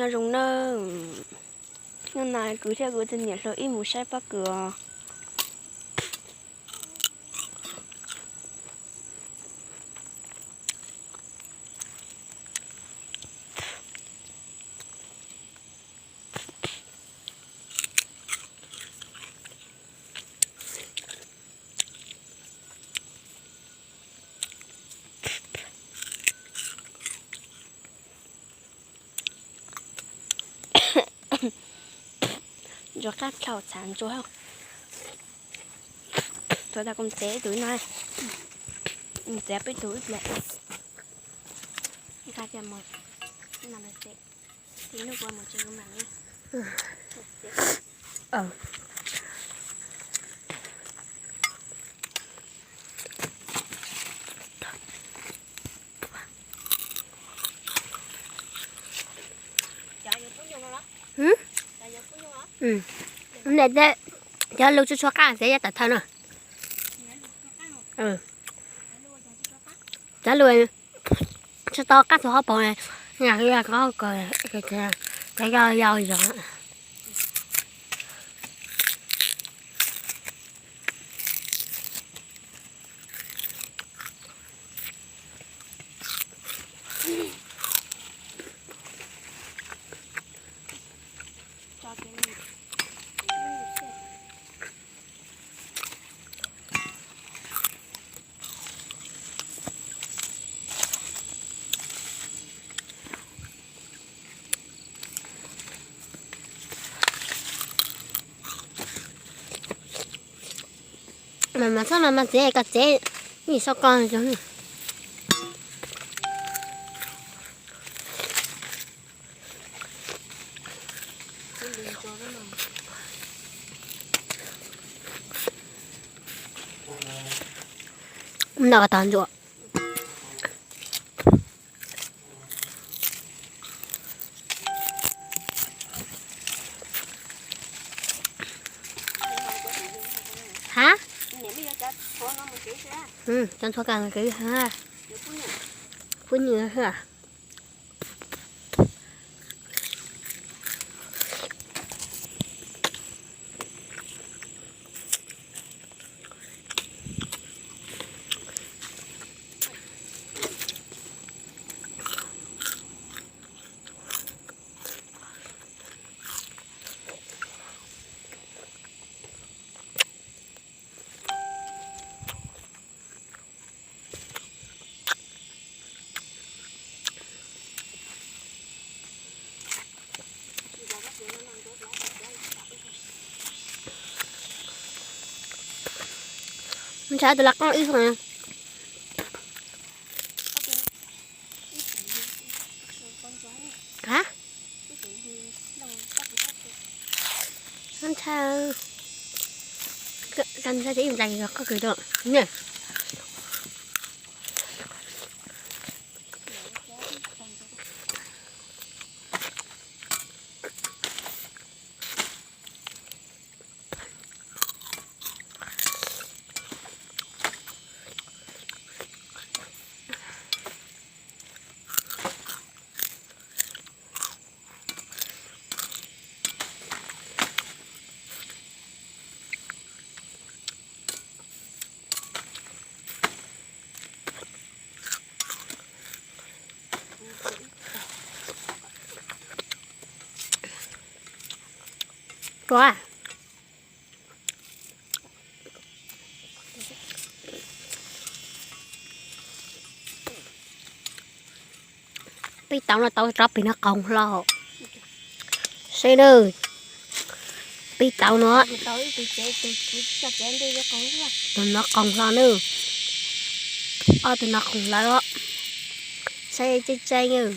Nyob zoo nawb, hnub no kuv thiab kuv tus niam hluas wb mus saib pob kws os. Ntsuag qab dlhau txhav ntsuag. Tuav tau koom txiav ib tug no, txiav peb tug ib pliag. Nqa cia mus, ib no lawv txiav, ib hnub kuv mus tsev kuv mam li. Cov lus tsuas tsuas qab txiav yav tawm thaw no. Cov lus tsis tau qab txog hauv paus, cov yau yau yog. Mas mas txhob mas mas txiav koj txiav, ib yam xyov koj. Noj tag ntsuam. Hab, cov ntxhuav kas kwv ha, pub nyiaj ha. Ntshaw tus lau qoob wb xwb. Hab, ntshaw, ntshaw ib ntais qoj kws rau ne. Tua. Pib tau no tau rov pem no qoos hlo. Seb nawb, pib tau no, tus no qoos hlo nawb, ob tug no qoos lawm os. Saib tseeb tseeb nawb.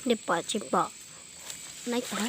Nej pom tsis pom? Neb pom.